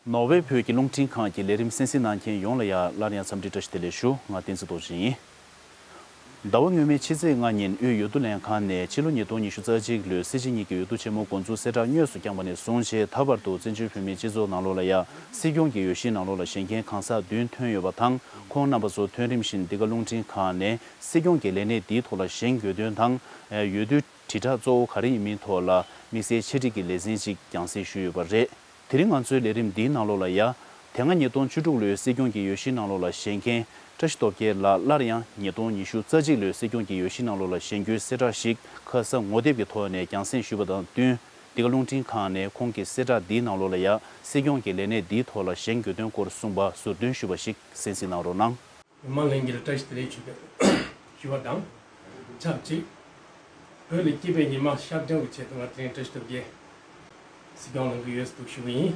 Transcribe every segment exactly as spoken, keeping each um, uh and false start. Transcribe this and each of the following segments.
ནོར་ཝེ་བོད་ཀྱི་རླུང་འཕྲིན་ཁང་གི་ལས་རིམ་གསན་གཟིགས་གནང་མཁན་ཡོངས་ལ་ཡང་སླར་ཡང་འཚམས་འདྲི་བཀྲ་ཤིས་བདེ་ལེགས་ཞུ། ང་བསྟན་འཛིན་རྡོ་རྗེ་ཡིན། ཟླ་བ་སྔོན་མའི་ཕྱི་ཚེས་ལྔ་ཉིན་དབུས་འོས་བསྡུ་ལྷན་ཁང་ནས་ཕྱི་ལོ་ཉིས་སྟོང་ཉི་ཤུ་རྩ་གཅིག་ལོའི་སྲིད་སྤྱི་གཉིས་ཀྱི་འོས་བསྡུ་ཆེན་མོ་འགོ་འཛུགས་གསལ་བསྒྲགས་དངོས་སུ་བསྐྱངས་པ་ནས་བཟུང་བྱས་ད་བར་དུ་བཙན་བྱོལ་བོད་མིའི་སྤྱི་ཚོགས་ནང་ལོགས་ལ་ཡང་སྲིད་སྐྱོང་གི་འོས་གཞིའི་ནང་ལོགས་ལ་བཞེངས་མཁན་གང་ཟག་བདུན་ཐོན་ཡོད་པ་དང་། ཁོང་རྣམ་པ་ཚོ་ཐོན་རིམ་བཞིན་འདི་ག་རླུང་འཕྲིན་ཁང་ནས་སྲིད་སྐྱོང་གི་ལས་གནས་འདིའི་ཐོག་ལ་བཞེངས་དགོས་དོན་དང་། འོས་བསྡུའི་དྲིལ་བསྒྲགས་གཙོ་བོ་ག་རེ་ཡིན་མིན་ཐོག་ལ་དམིགས་བསལ་འཆད་ཁྲིད་ཀྱི་ལེ་ཚན་ཅིག་རྒྱང་སྲིང་ཞུས་ཡོད་པ་རེད། དེ་རིང་ང་ཚོའི་ལས་རིམ་འདིའི་ནང་ལོགས་ལ་ཡ། དེ་སྔ་ཉིས་སྟོང་བཅུ་དྲུག་ལོའི་སྲིད་སྐྱོང་གི་འོས་གཞིའི་ནང་ལོགས་ལ་བཞེངས་མཁན་བཀྲ་ཤིས་སྟོབས་རྒྱལ་ལགས་སླར་ཡང་ཉིས་སྟོང་ཉི་ཤུ་རྩ་གཅིག་ལོའི་སྲིད་སྐྱོང་གི་འོས་གཞིའི་ནང་ལོགས་ལ་བཞེངས་རྒྱུའི་གསལ་བསྒྲགས་ཤིག་ཁ་ས་ངོ་དེབ་ཀྱི་ཐོག་ནས་རྒྱང་སྲིང་ཞུས་པ་དང་བསྟུན། འདི་ག་རླུང་འཕྲིན་ཁང་ནས་ཁོང་གི་གསལ་བསྒྲགས་འདིའི་ནང་ལོགས་ལ་ཡ་སྲིད་སྐྱོང་གི་ལས་གནས་འདིའི་ཐོག་ལ་བཞེངས་དགོས་དོན་སྐོར་གསུངས་པ་ཟུར་འདོན་ཞུས་པ་ཞིག་གསན་གཟིགས་གནང་རོགས་གནང་། མི་མང་ལྷན་རྒྱས་ལ་བཀྲ་ཤིས་བདེ་ལེགས་ཞུ་བ་ཞུ་བ་དང་། ཆབས་ཅིག་བོད་ལ་སྐྱིད་པའི་ཉི་མ་ཤར་བསྐྱོད་ཀྱི་ཆེད་དུ་ང་དེ་རིང་བཀྲ་ཤིས་སྟོབས་རྒྱལ་སྲིད་སྐྱོང་ལངས་ཀྱི་ཡོད་ཟེར་འདུག་ཞུ་གི་ཡིན།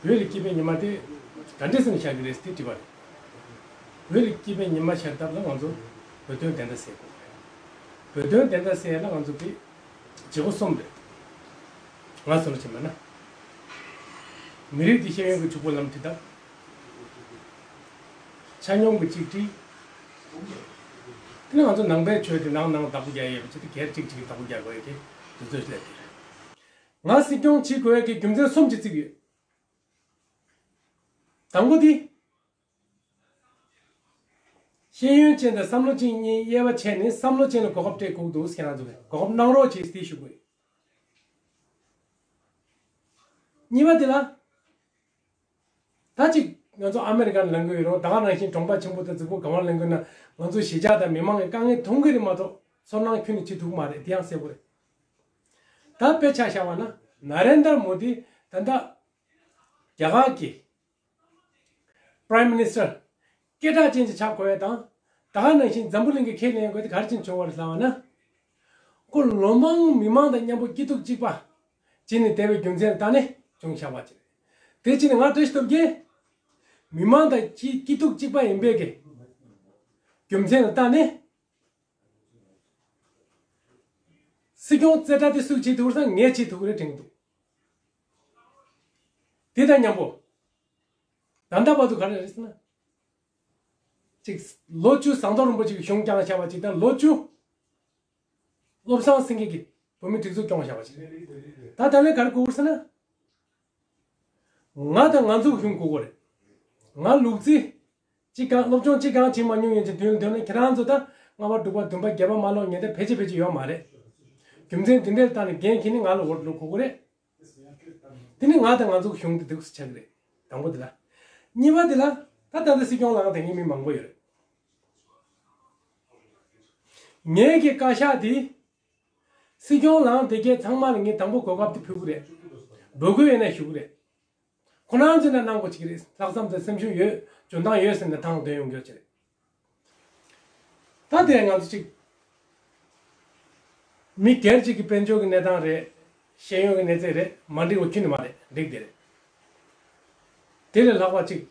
བོད་ལ་སྐྱིད་པའི་ཉི་མ་དེ་ག་འདྲས་སེ་ཤར་གྱི་རེད་ཟེར་དེ་དྲིས་པ་རེད། བོད་ལ་སྐྱིད་པའི་ཉི་མ་ཤར་ཐབས་ལ་ང་ཚོ་བོད་དོན་བདེན་མཐའ་གསལ་དགོས་རེད། བོད་དོན་བདེན་མཐའ་གསལ་ལ་ང་ཚོ་དེ་བྱེད་སྒོ་གསུམ་རེད། ང་ཚོ་ལ་བྱེད་མ་ན། མི་རིགས་དེ་ཤེས་ཡོན་གྱི་ཕྱུག་པོ་ལམ་ཁྲིད་ཐབས། ཆ་སྙོམས་ཀྱི་གཅིག་སྒྲིལ། དེ་ནས་ང་ཚོ་ནང་པའི་ཆོས་དེ་ནང་ནང་བདག་པོ་རྒྱག་ཡས་ཡོད་པ་ཅིག་དེ་སྒེར་གཅིག་གཅིག་གིས་བདག་པོ་རྒྱག་དགོས་ཡས་ཀྱི་དུས་ཚོད་སླེབས་ཏེ། ང་སྲིད་སྐྱོང་བྱེད་དགོས་ཡས་ཀྱི་རྒྱུ་མཚན་གསུམ་ཅིག་བརྩིས་ཡོད། དང་པོ་དེ། ཤེས་ཡོན་ཅན་དང་བསམ་བློ་ཅན་གཉིས་དབྱེ་བ་ཕྱེ་ནས་བསམ་བློ་ཅན་ལ་གོ་སྐབས་སྤྲད་དགོས་འདུག་ཟེར་ང་ཚོ་གོ་སྐབས་གནང་རོགས་བྱེད་ཟེར་ཞུ་དགོས། གཉིས་པ་དེ་ལ། ད་ཅིག་ང་ཚོ་ཨ་མེ་རི་ཀར་ལངས་ཀྱི་ཡོད་རེད། ད་ག་ནང་བཞིན་གྲོང་པ་ཆེན་པོ་དང་རྫིག་པོ་གང་བར་ལངས་ཀྱི་ན་ང་ཚོ་གཞིས་ཆགས་དང་མི་མང་གི་དཀའ་ངལ་མཐོང་གི་རེད་མ་གཏོགས་ཚོར་སྣང་ཁྱོན་ནས་བྱེད་ཐུབ་ཀྱི་མ་རེད། དེ་ཡང་གསལ་པོ་རེད། ད་དཔེ་ཆ་བཞག་པ་ན་ན་རེན་དར་མོ་དི་ད་ལྟ་རྒྱ་གར་གྱི་Prime Minister སྐད་གྲགས་ཅན་ཅིག་ཆགས་དགོས་ཡས་དང་། ད་ག་ནང་བཞིན་འཛམ་བུ་གླིང་གི་ཁས་ལེན་དགོས་དེ་ག་རེ་བྱས་ནས་བྱུང་བ་རེད་ལབ་པ་ན། ཁོ་ལོ་མང་མི་མང་དང་མཉམ་པོ་སྐྱིད་སྡུག་གཅིག་པ་བྱས་ནས་བསྡད་པའི་རྒྱུ་མཚན་ལ་བལྟས་ནས་བྱུང་བཞག་པ་ཅིག་རེད། དེ་བྱས་ནས་ང་བཀྲ་ཤིས་སྟོབས་རྒྱལ་མི་མང་དང་སྐྱིད་སྐྱིད་སྡུག་གཅིག་པ་ཡིན་པའི་གི་རྒྱུ་མཚན་ལ་བལྟས་ནས། སྲིད་སྐྱོང་རྩེ་གྲ་དེ་སུས་བྱེད་ཐུབ་ཀྱི་རེད་ཟེར་ན་ངས་བྱེད་ཐུབ་ཀྱི་རེད་དྲན་གྱི་འདུག་དེ་དང་མཉམ་པོ། ད་ལྟ་བར་དུ་ག་རེ་རེད་ཟེར་ན། གཅིག་ལོ་བཅུ་ཟམ་གདོང་རིན་པོ་ཆེ་གིས་གཞུང་བསྐྱངས་བཞག་པ་གཅིག་དང་ལོ་བཅུ་བློ་བཟང་སེང་གེ་གིས་བོད་མིའི་སྒྲིག་འཛུགས་སྐྱོང་བཞག་པ་གཅིག་ད་ད་ལན་ག་རེ་དགོས་ཀྱི་རེད་ཟེར་ན། ང་དང་ང་ཚོ་གཞུང་དགོས་ཀྱི་རེད། ང་ལུག་རྫི། ཅི་གང་སློབ་སྦྱོང་ཅི་གང་བྱེད་མ་མྱོང་ཡིན་ཅིག་དུས་ལ་དུས་ལ་ཁྱེད་རང་ཚོ་ད་ལྔ་པ་དྲུག་པ་བདུན་པ་བརྒྱད་པ་མ་ལོག་ཉེ་ད་ཕལ་ཆེར་ཕལ་ཆེར་ཡོད་མ་རེད། རྒྱུ་མཚན་དེ་འདྲའི་ལྟ་ནས་འགན་འཁྱེར་ནས་ང་ལ་འོས་བླུག་དགོས་ཀྱི་རེད། དེ་ནི་ང་དང་ང་ཚོ་གཞུང་དེ་འདུག་སེ་ཆགས་ཀྱི་རེད། དང་པོ་དེ་ལ། གཉིས་པ་དེ་ལ་ད་ད་ལྟ་སྲིད་སྐྱོང་ལངས་དེ་ངའི་མི་མང་པོ་ཡོད་རེད། ངའི་གི་བཀའ་ཤག་དེ་སྲིད་སྐྱོང་ལངས་དེ་གས་ཚང་མ་ལ་ངས་དང་པོ་གོ་སྐབས་དེ་ཕུལ་གི་རེད། འབོད་སྐུལ་ཡོད་ན་ཞུ་གི་རེད། ཁོ་རང་ཚོས་ན་གནང་དགོས་ཀྱི་རེད། ལྷག་བསམ་དང་སེམས་ཤུགས་ཡོད། འཇོན་ཐང་ཡོད་ཟེར་ནས་ཐང་འདོན་ཡོང་རྒྱུ་ཅི་རེད། ད་དེ་ང་ཚོ་གཅིག་མི་སྒེར་གཅིག་གི་དཔལ་འབྱོར་གྱི་གནས་སྟངས་རེད། ཤེས་ཡོན་གྱི་གནས་ཚད་རེད། མ་འགྲིག་པ་ཁྱོན་ནས་མ་རེད། འགྲིག་དེ་རེད། དེ་ལས་ལྷག་པ་གཅིག་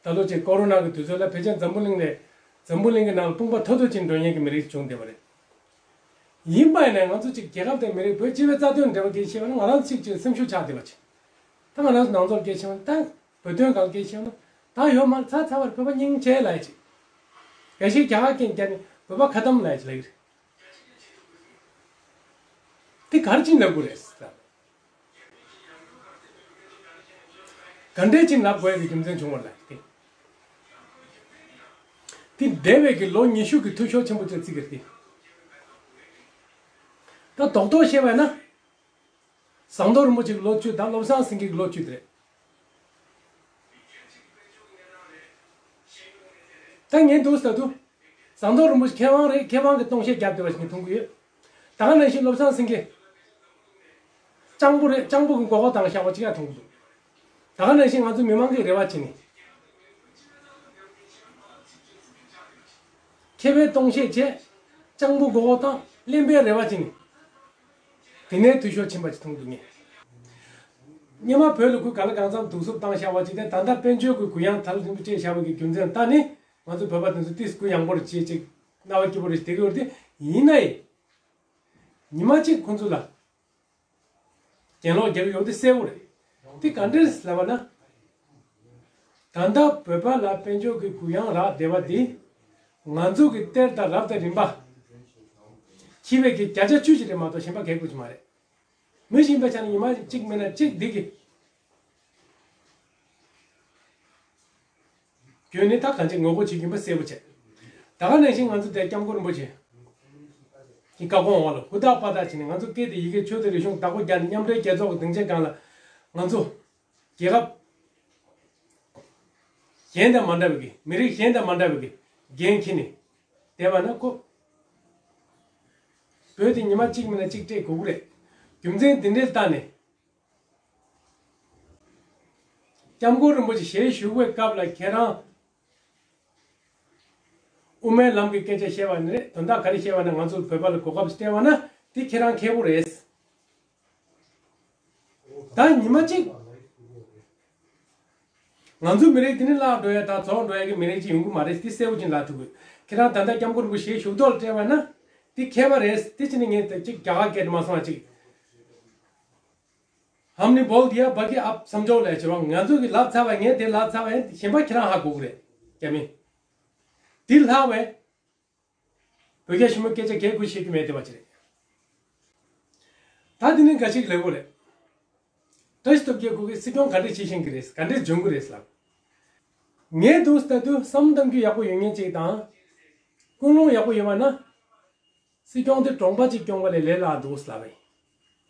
ད་ལོ་གཅིག་ཀོ་རོ་ན་གི་དུས་ཚོད་ལ་ཕལ་ཆེར་འཛམ་བུ་གླིང་ནས་འཛམ་བུ་གླིང་གི་ནང་ལ་དཔུང་པ་མཐོ་མཐོ་ཅིག་འགྲོ་མཁན་གྱི་མི་རིགས་བྱུང་བསྡད་པ་རེད། ཡིན་པ་ཡིན་ནའི་ང་ཚོ་གཅིག་རྒྱལ་ཁབ་དང་མི་རིགས་བོད་སྤྱི་པའི་རྩ་དོན་འབྲེལ་བ་གལ་ཆེ་བ་ནི་ང་རང་གཅིག་གཅིག་སེམས་ཤུགས་ཆག་བསྡད་པ་ཅིག་ད་ང་རང་ཚོ་ནང་ཚོར་གལ་ཆེ་བ་ནི་ད་བོད་དོན་སྒང་གལ་ཆེ་བ་ནི་ད་ཡོད་མ་རེད། ཚར་ཚར་བར་བོད་པ་སྙིང་རྗེ་ལབ་ཡ་ཅིག་གལ་སྲིད་རྒྱ་གར་སྐད་རྒྱག་ནི་བོད་པ་ཁ་གཏམ་ལབ་ཡ་ཅིག་ལབ་ཀྱི་རེད། དེ་ག་རེ་བྱས་ནས་ལབ་དགོས་རེད་ཟེར། ག་འདྲས་ཅིག་ལབ་དགོས་ཡ་གི་རྒྱུ་མཚན་བྱུང་བ་ལ་དེ། དེ་འདས་པའི་གི་ལོ་ཉི་ཤུ་གི་འཐུས་ཤོར་ཆེན་པོ་ཅིག་བརྩི་གི་རེད་དེ། ད་རྡོག་རྡོག་བཤད་པ་ཡིན་ན། ཟམ་གདོང་རིན་པོ་ཆེ་གི་ལོ་བཅུ་དང་བློ་བཟང་སེང་གེ་གི་ལོ་བཅུ་དེ་རེད། ད་ངས་འདུག་ཟེར་དུས། ཟམ་གདོང་རིན་པོ་ཆེ་མཁས་དབང་རེད། མཁས་དབང་གི་སྟོང་བཤད་རྒྱབ་བསྡད་པ་ཞིག་ངས་མཐོང་གི་ཡོད། ད་ག་ནང་བཞིན་བློ་བཟང་སེང་གེ་སྤྱང་པོ་རེད། སྤྱང་པོ་གི་མགོ་སྐོར་བཏང་བཞག་པ་ཅིག་ཡང་མཐོང་གི་འདུག་ད་ག་ནང་བཞིན་ང་ཚོ་མི་མང་གིས་རེ་བ་བྱེད་ནི། མཁས་པའི་སྟོང་བཤད་བྱས། སྤྱང་པོ་མགོ་སྐོར་བཏང་གླེན་པའི་རེ་བ་བྱེད་ནི། དེ་ནས་འཐུས་ཤོར་ཕྱིན་པ་ཅིག་མཐོང་འདུག་ངས། སྔོན་མ་བོད་ལ་གུ་ག་ལ་གང་འཚམ་གདུག་རྩུབ་བཏང་བཞག་པ་ཅིག་དང་ད་ལྟ་དཔལ་འབྱོར་གྱི་གུ་ཡངས་དར་ལྷིང་པོ་སྤྲད་བཞག་པ་གི་རྒྱུ་མཚན་ལྟ་ནི། ང་ཚོ་བོད་པ་དེ་ཚོ་ཏིས་གུ་ཡངས་པོ་རེད་ཅེས་ཅིག་རྣ་བ་སྐྱིད་པོ་རེད་བསྡད་ཀྱི་ཡོད་རེད་དེ། ཡིན་ན་ཡང་ཉི་མ་གཅིག་ཁོང་ཚོ་ལ་གྱེན་ལོག་རྒྱག་གི་ཡོད་དེ་གསལ་པོ་རེད། དེ་ག་འདྲས་ལབ་པ་ན། ད་ལྟ་བོད་པ་ལ་དཔལ་འབྱོར་གྱི་གུ་ཡངས་རག་བསྡད་པ་འདི། ང་ཚོ་གི་གཏེར་དང་རབ་དང་རིམ་པ། འཁྱེར་བའི་གི་བརྒྱ་ཆ་བཅུ་ཞིག་རེད་མ་གཏོགས་གཞན་པ་གས་དགོས་ཀྱི་མ་རེད། མི་གཞན་པ་ཆ་ནས་ཉི་མ་གཅིག་མིན་ན་གཅིག་འདི་གི། རྒྱུ་ནི་ད་གང་ཅི་ངོ་རྒོལ་བྱེད་ཀྱིན་པ་གསལ་པོ་བྱས། ད་ག་ནང་བཞིན་ང་ཚོ་དེ་སྐྱབས་མགོན་རིན་པོ་ཆེ་གི་བཀའ་དགོངས་འོག་ལ་ཧུར་ཐག་པ་ཐག་བྱས་ནས་ང་ཚོ་སྐད་དེ་ཡི་གེ་ཆོས་དང་རིག་གཞུང་བདག་པོ་རྒྱག་ནས་མཉམ་འབྲེལ་རྒྱལ་ཚོགས་ཀྱི་སྡིངས་ཆའི་སྒང་ལ་ང་ཚོ་རྒྱལ་ཁབ་གཞན་དང་མ་འདྲ་བའི་གི་མི་རིགས་གཞན་དང་མ་འདྲ་བའི་གི་འགན་འཁྱེར་ནས་བསྡད་པ་ན་ཁོ་བོད་དེ་ཉི་མ་གཅིག་མིན་ན་གཅིག་སྤྲད་དགོས་ཀྱི་རེད། རྒྱུ་མཚན་འདི་འདྲའི་ལྟ་ནས། སྐྱབས་མགོན་རིན་པོ་ཆེ་ཞལ་བཞུགས་པའི་སྐབས་ལ་ཁྱེད་རང་དབུ་མའི་ལམ་གྱི་སྐད་ཆ་བཤད་པ་ནི་རེད། དོན་དག་ག་རེ་བཤད་པ་ན་ང་ཚོ་བོད་པ་ལ་གོ་སྐབས་སྤྲད་པ་ན་དེ་ཁྱེད་རང་ཁེ་པོ་རེད། ད་ཉི་མ་གཅིག་ང་ཚོ་མི་རིགས་དེ་ནི་བརླག་འགྲོ་ཡ་དང་རྫོགས་འགྲོ་ཡ་གི་མི་རིགས་ཅིག་ཡོང་གི་མ་རེད། དེ་གསལ་པོ་ཅིག་ལབ་ཐུབ་དགོས། ཁྱེད་རང་ད་ལྟ་སྐྱབས་མགོན་རིན་པོ་ཆེ་ཞལ་བཞུགས་ཐོག་ལ་སྤྲད་པ་ན་དེ་ཁེ་པོ་རེད། དེ་ཅི་ནི་ངས་དེ་གཅིག་རྒྱ་གར་སྐད་དུ་མ་སོང་བ་ཅིག་ཧམ་ནི་བོལ་དི་ཡ་བ་གི་ཨབ་བསམ་ཕྱོགས་ལས་བྱེད་རོགས། ང་ཚོ་གི་ལབ་ཚར་བ་ངས་དེ་ལབ་ཚར་བ་ཡིན། གཞན་པ་ཁྱེད་རང་ཧ་གོ་གི་རེད། རྒྱ་མི་དེ་ལྷག་བས་བོད་རྒྱ་ཞི་མོལ་སྐད་ཆ་གས་དགོས་ཤེས་ཀྱི་མེད་དེ་བ་ཅི་རེད། ད་དེ་ནི་འགའ་ཞིག་ལབ་དགོས་རེད། བཀྲ་ཤིས་སྟོབས་རྒྱལ་ཁོ་གི་སྲིད་སྐྱོང་ག་འདྲས་བྱེད་ཤེས་ཀྱི་རེད། ག་འདྲས་འཇོན་གྱི་རེད་ལབ། ངས་འདུག་ལྟ་དུས་བསམ་བློ་གཏོང་རྒྱུ་ཡག་པོ་ཡོད་མཁན་ཅིག་དང་། ཀུན་སློང་ཡག་པོ་ཡོད་པ་ན། སྲིད་སྐྱོང་དེ་གྲོང་པ་གཅིག་སྐྱོང་བ་ལས་ལས་སླ་འདུག་ལབ་པ་ཡིན།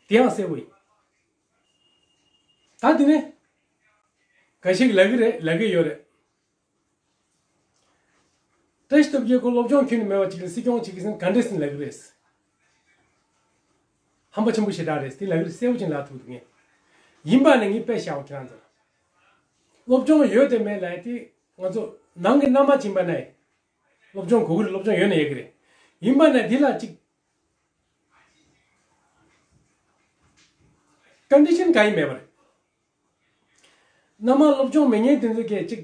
དེ་ཡང་གསལ་པོ་ཡིན། ད་དེ་ནས་འགའ་ཞིག་ལབ་ཀྱི་རེད། ལབ་ཀྱི་ཡོད་རེད། བཀྲ་ཤིས་སྟོབས་རྒྱལ་ཁོ་སློབ་སྦྱོང་ཁྱོན་ནས་མེད་པ་ཅིག་ལ་སྲིད་སྐྱོང་བྱེད་ཀྱི་ཟིན་ག་འདྲས་ཟིན་ལབ་ཀྱི་རེད། ཧམ་པ་ཆེན་པོ་ཞེ་དྲག་རེད། དེ་ལབ་ཀྱི་རེད། གསལ་པོ་ཅིག་ལབ་ཐུབ་འདུག་ངས། ཡིན་པ་ནས་ངས་དཔེ་བཞག་པ་ཁྱེད་རང་ཚོ་ལ། སློབ་སྦྱོང་ཡོད་དེ་མེད་ལབ་ཡ་དེ་ང་ཚོ་ནང་གི་མནའ་མ་བྱིན་པ་ནས། སློབ་སྦྱོང་དགོས་ཀྱི་རེད། སློབ་སྦྱོང་ཡོད་ན་ཡོད་ཀྱི་རེད། ཡིན་པ་ན་འདི་ལ་ཅིག་ཀོན་ཌི་ཤན་གང་ཡང་མེད་པ་རེད། མནའ་མ་སློབ་སྦྱོང་མེད་མཁན་དེ་ཚོ་གས་ཅིག་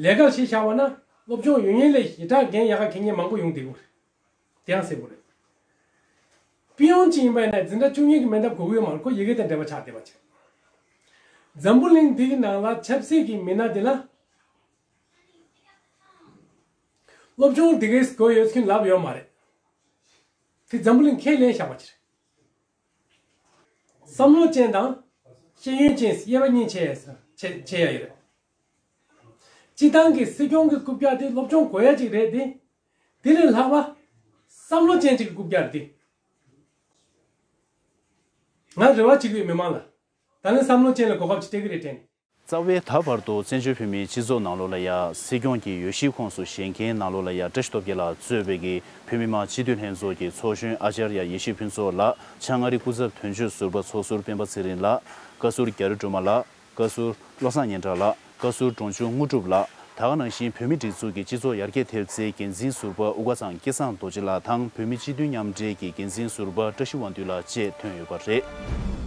ལས་ཀ་བྱེད་བཞག་པ་ན་སློབ་སྦྱོང་ཡོད་མཁན་ལས་ཞེ་དྲག་འགན་ཡག་ག་འཁྱེར་མཁན་མང་པོ་ཡོང་བསྡད་ཀྱི་རེད། དེ་ཡང་གསལ་པོ་རེད། སྤུན་ཡོང་ཅིག་ཡིན་པ་ཡིན་ན་འཛིན་གྲྭ་བཅུ་གཉིས་ཀྱི་མེ་འདབས་དགོས་ཀྱི་ཡོད་མ་རེད། ཁོ་ཡི་གེ་དང་འབྲེལ་བ་ཆགས་བསྡད་པ་ཅིག་འཛམ་བུ་གླིང་འདི་གི་ནང་ལ་ཆབ་སྲིད་ཀྱི་མི་སྣ་དེ་ལ། སློབ་སྦྱོང་འདི་གས་དགོས་ཡོད་ཚུལ་ལབ་ཡོད་མ་རེད། དེ་འཛམ་བུ་གླིང་ཁས་ལེན་བཞག་པ་ཕྱིར། བསམ་བློ་ཅན་དང་ཤེས་ཡོན་ཅན་དབྱེ་བ་གཉིས་ཕྱེ་ཡ་ཕྱེ་ཕྱེ་ཡ་ཡོད་རེད། སྤྱི་བཏང་གི་སྲིད་སྐྱོང་གི་རྐུབ་བཀྱག་དེ་སློབ་སྦྱོང་དགོས་ཡ་ཅིག་རེད་དེ། དེ་ལས་ལྷག་པ། བསམ་བློ་ཅན་ཅིག་གི་རྐུབ་བཀྱག་རེད་དེ། ང་རེ་བ་བྱེད་ཀྱི་ཡོད་མི་མང་ལ། ད་ནི་བསམ་བློ་ཅན་ལ་གོ་སྐབས་ཅིག་སྤྲད་ཀྱི་རེད་དྲན། རྩ་བའི་ད་བར་དུ་བཙན་བྱོལ་བོད་མིའི་སྤྱི་ཚོགས་ནང་ལོགས་ལ་ཡ་སྲིད་སྐྱོང་གི་འོས་གཞིའི་ཁོངས་སུ་བཞེངས་མཁན་ནང་ལོགས་ལ་ཡ་བཀྲ་ཤིས་སྟོབས་རྒྱལ་ལགས་གཙོས་པའི་གི་བོད་མི་མང་སྤྱི་འཐུས་ལྷན་ཚོགས་ཀྱི་ཚོགས་གཞོན་ཨ་ཅར་ཡ་ཡེ་ཤེས་ཕུན་ཚོགས་ལགས། བྱང་ཨ་རིའི་སྐུ་ཚབ་དོན་གཅོད་ཟུར་པ་ཚོགས་ཟུར་སྤེན་པ་ཚེ་རིང་ལགས། བཀའ་ཟུར་རྒྱ་རི་སྒྲོལ་མ་ལགས། བཀའ་ཟུར་བློ་བཟང་སྙན་གྲགས་ལགས། བཀའ་ཟུར་འབྲོང་ཆུང་དངོས་གྲུབ་ལགས། ད་ག་ནང་བཞིན་བོད་མིའི་སྒྲིག་འཛུགས་ཀྱི་སྤྱི་ཚོགས་ཡར་རྒྱས་ཐེབས་རྩའི་འགན་འཛིན་ཟུར་པ་དབུ་དཀར་ཚང་སྐལ་བཟང་རྡོ་རྗེ་ལགས་དང་བོད་མིའི་སྤྱི་མཐུན་མཉམ་འབྲེལ་གྱི་འགན་འཛིན་ཟུར་པ་བཀྲ་ཤིས་དབང་འདུས་ལགས་བཅས་ཐོན་ཡོད་པ་རེད།